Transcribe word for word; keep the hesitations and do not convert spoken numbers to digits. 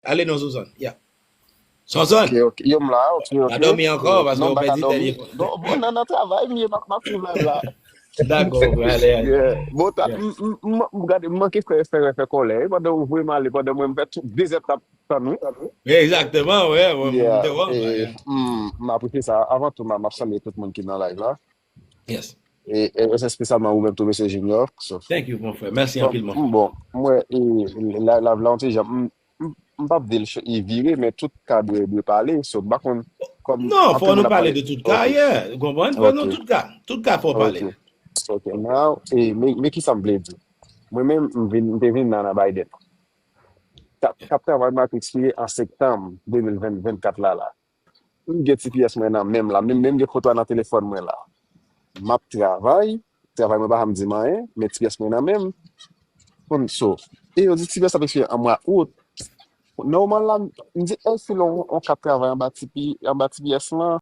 Ale non, Sonson. Yeah. Sonson! Ok, ok. Yo, m la, ok, ok. Pa dòmi ankò, paske ou pèdi dènye. Non, bon, nan, nan travay, m ye, m ap, m ap swiv live la. Dakò, frè, ale, ale. Yeah. Bon, ta, m, m, m, m gade, m manke fè, fè, fè kòlè, wi, pandan ou voye m ale, pandan mwen, m fè tout de zèt ap tann, wi. Egzakteman, wi, mwen, mwen te wè. M apresye sa. Avan tou, m ap salye tout moun ki nan live la. Yes. E espesyalman ou menm tou, mesye Junior. So, Thank you, mon frè. Mèsi anpil, mon frè. Bon, mwen, e, la, la, la, yon ti jan, m, m, m p ap di l ch- li vire, men tout ka dwe, dwe pale. So, m pa konn kòm Non, fò nou pale de tout ka, yeah. Ou konprann? Fò nou tout ka. Tout ka fò pale. Ok, now, e, men, men ki sa m vle di. Mwen menm, m vin, m te vin nan, nan Biden. K ap, k ap travay m ap ekspire an septanm de mil vennkat la, la. M gen T P S mwen nan men m la, menm, menm gen foto a nan telefòn mwen la. M ap travay, travay mwen pa janm di m anyen, men T P S mwen nan men m. Konn so. E yo di T P S ap ekspire an mwa out. Nòmal la, m di, èske lè yon, yon k ap travay anba T P, anba T P S lan,